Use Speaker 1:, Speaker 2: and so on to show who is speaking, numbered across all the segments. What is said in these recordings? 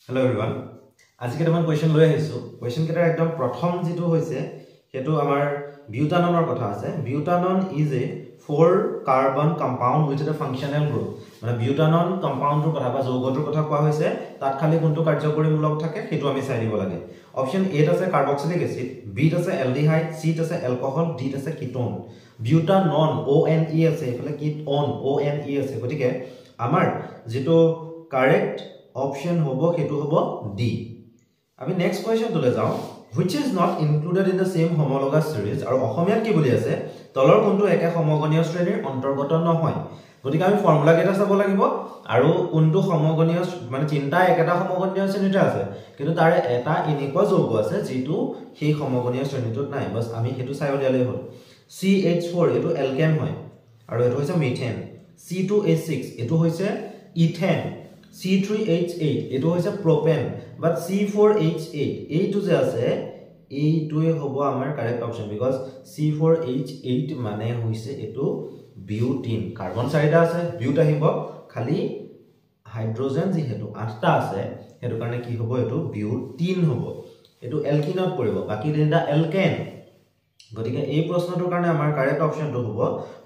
Speaker 1: Hello' everyone, আজি কেইটামান question লৈ আহিছোঁ। কুৱেশ্যনকেইটাৰ একদম প্ৰথম যিটো হৈছে সেইটো আমাৰ বিউটাননৰ কথা আছে। Butanone is a 4 carbon compound with a functional group. মানে বিউটানন কম্পাউণ্ডটোৰ কথা বা যৌগটোৰ কথা কোৱা হৈছে, তাত খালি কোনটো কাৰ্যকৰীমূলক থাকে সেইটো আমি চাই দিব লাগে। অপশ্যন এত আছে কাৰ্বক্সিলিক এচিড, বিত আছে এলডিহাইড, চিত আছে এলকহল, ডিত আছে ketone. Butanone O N E আছে, এইফালে কিটন অ' এন ই আছে। গতিকে আমাৰ যিটো কাৰেক্ট অপশ্যন হ'ব সেইটো হ'ব ডি। আমি নেক্সট কুৱেশ্যনটোলৈ যাওঁ। Which is not included in the same homologous series. আৰু অসমীয়াত কি বুলি আছে, তলৰ কোনটো একে সমগণীয় শ্ৰেণীৰ অন্তৰ্গত নহয়। গতিকে আমি ফৰ্মুলা কেইটা চাব লাগিব আৰু কোনটো সমগণীয়, মানে তিনিটা একেটা সমগণীয় শ্ৰেণীতে আছে, কিন্তু তাৰে এটা এনেকুৱা যৌগ আছে যিটো সেই সমগণীয় শ্ৰেণীটোত নাই। বাছ আমি সেইটো চাই উলিয়ালেই হ'ল। CH4 এইটো এলকেন হয় আৰু এইটো হৈছে মিথেন। C2H6 এইটো হৈছে ইথেন। C3H8 এইটো হৈছে প্ৰপেন। বাট C4H8 এইটো যে আছে এইটোৱে হ'ব আমাৰ কাৰেক্ট অপশ্যন, because C4H8 মানে হৈছে এইটো বিউটিন। কাৰ্বন চাৰিটা আছে, বিউট আহিব, খালি হাইড্ৰজেন যিহেতু 8টা আছে সেইটো কাৰণে কি হ'ব, এইটো বিউটিন হ'ব। এইটো এলকিনত পৰিব, বাকী তিনিটা এলকেন। গতিকে এই প্ৰশ্নটোৰ কাৰণে আমাৰ কাৰেক্ট অপশ্যনটো হ'ব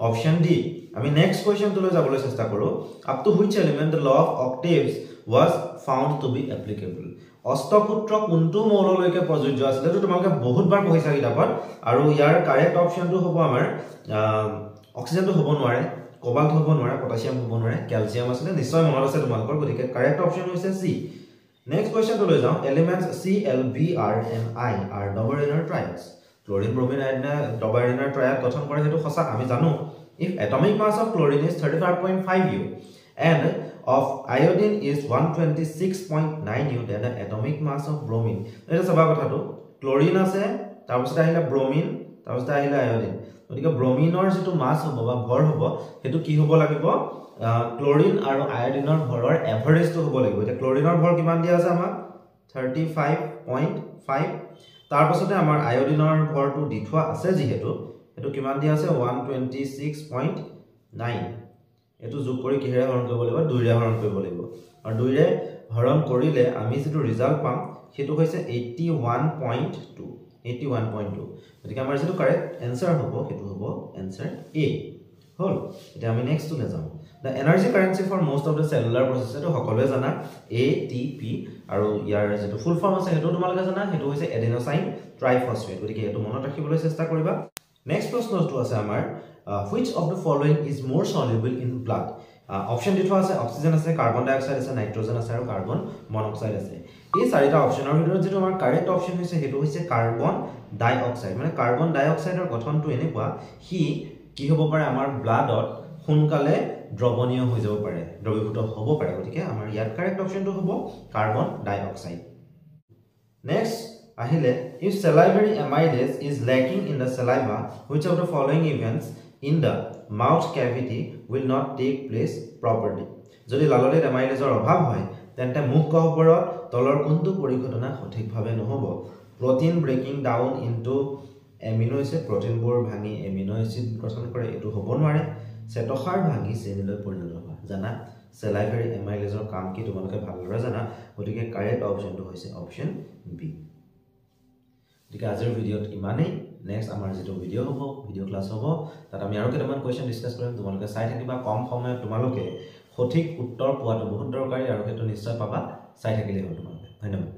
Speaker 1: অপশ্যন ডি। আমি নেক্সট কুৱেশ্যনটোলৈ যাবলৈ চেষ্টা কৰোঁ। Up to which element the law of octaves was found to be applicable. অষ্টসূত্ৰ কোনটো মৌললৈকে প্ৰযোজ্য আছিলে, এইটো তোমালোকে বহুতবাৰ পঢ়িছা কিতাপত। আৰু ইয়াৰ কাৰেক্ট অপশ্যনটো হ'ব আমাৰ অক্সিজেনটো হ'ব নোৱাৰে, কবাল্ট হ'ব নোৱাৰে, পটাছিয়াম হ'ব নোৱাৰে, কেলছিয়াম আছিলে, নিশ্চয় মনত আছে তোমালোকৰ। গতিকে কাৰেক্ট অপশ্যন হৈছে চি। নেক্সট কুৱেশ্যনটোলৈ যাওঁ। Elements C L B R and I are Dobereiner triads. Chlorine, bromine, আয়ডিনে ডবাৰেনাৰ triad গঠন কৰে, সেইটো সঁচা, আমি জানো। If atomic mass of chlorine is 35.5 u and of iodine is 126.9 u, then the atomic mass of bromine. এটা চাবা কথাটো, chlorine আছে, তাৰপিছতে আহিলে ব্ৰমিন, তাৰপিছতে আহিলে আয়ডিন। গতিকে ব্ৰমিনৰ যিটো মাছ হ'ব বা ভৰ হ'ব সেইটো কি হ'ব লাগিব, ক্লৰিন আৰু আয়ডিনৰ ভৰৰ এভাৰেজটো হ'ব লাগিব। এতিয়া ক্লৰিনৰ ভৰ কিমান দিয়া আছে আমাক, 35.5। তাৰপাছতে আমাৰ আয়ডিনৰ ভৰটো দি থোৱা আছে যিহেতু, সেইটো কিমান দিয়া আছে, 126.9। এইটো যোগ কৰি কিহেৰে হৰণ কৰিব লাগিব, 2ৰে হৰণ কৰিব লাগিব। আৰু 2ৰে হৰণ কৰিলে আমি যিটো ৰিজাল্ট পাম সেইটো হৈছে 81.2, 81.2। গতিকে আমাৰ যিটো কাৰেক্ট এনচাৰ হ'ব সেইটো হ'ব এনচাৰ এ। হ'ল, এতিয়া আমি নেক্সটটোলৈ যাওঁ। The energy currency for most of the cellular process, এইটো সকলোৱে জানা, ATP। আৰু ইয়াৰ যিটো ফুল ফৰ্ম আছে সেইটো তোমালোকে জানা, সেইটো হৈছে এডিন'চাইন ট্ৰাইফছফেট। গতিকে এইটো মনত ৰাখিবলৈ চেষ্টা কৰিবা। নেক্সট প্ৰশ্নটো আছে আমাৰ, which of the following is more soluble in blood. Option দি থোৱা আছে, অক্সিজেন আছে, কাৰ্বন ডাই অক্সাইড আছে, নাইট্ৰজেন আছে আৰু কাৰ্বন মনক্সাইড আছে। এই চাৰিটা অপশ্যনৰ ভিতৰত যিটো আমাৰ কাৰেক্ট অপশ্যন হৈছে সেইটো হৈছে কাৰ্বন ডাই অক্সাইড। মানে কাৰ্বন ডাই অক্সাইডৰ গঠনটো এনেকুৱা, সি কি হ'ব পাৰে, আমাৰ ব্লাডত সোনকালে দ্ৰৱণীয় হৈ যাব পাৰে, দ্ৰৱীভূত হ'ব পাৰে। গতিকে আমাৰ ইয়াত কাৰেক্ট অপশ্যনটো হ'ব কাৰ্বন ডাই অক্সাইড। নেক্সট আহিলে, if salivary amylase is lacking in the saliva, which of the following events in the mouth cavity will not take place properly. যদি লালটিত এমাইলেজৰ অভাৱ হয় তেন্তে মুখ গহ্বৰত তলৰ কোনটো পৰিঘটনা সঠিকভাৱে নহ'ব। Protein breaking down into amino acid, প্ৰটিনবোৰ ভাঙি এমিনো এচিড গঠন কৰে, এইটো হ'ব নোৱাৰে। শ্বেতসাৰ ভাঙি চেনিলৈ পৰিণত হোৱা, জানা চেলাইভেৰী এমাইলেজৰ কাম কি তোমালোকে ভালদৰে জানা। গতিকে কাৰেক্ট অপশ্যনটো হৈছে অপশ্যন বি। গতিকে আজিৰ ভিডিঅ'ত ইমানেই। নেক্সট আমাৰ যিটো ভিডিঅ' হ'ব, ভিডিঅ' ক্লাছ হ'ব, তাত আমি আৰু কেইটামান কুৱেশ্যন ডিছকাছ কৰিম। তোমালোকে চাই থাকিবা। কম সময়ত তোমালোকে সঠিক উত্তৰ পোৱাটো বহুত দৰকাৰী আৰু সেইটো নিশ্চয় পাবা। চাই থাকিলেই হ'ল তোমালোকে। ধন্যবাদ।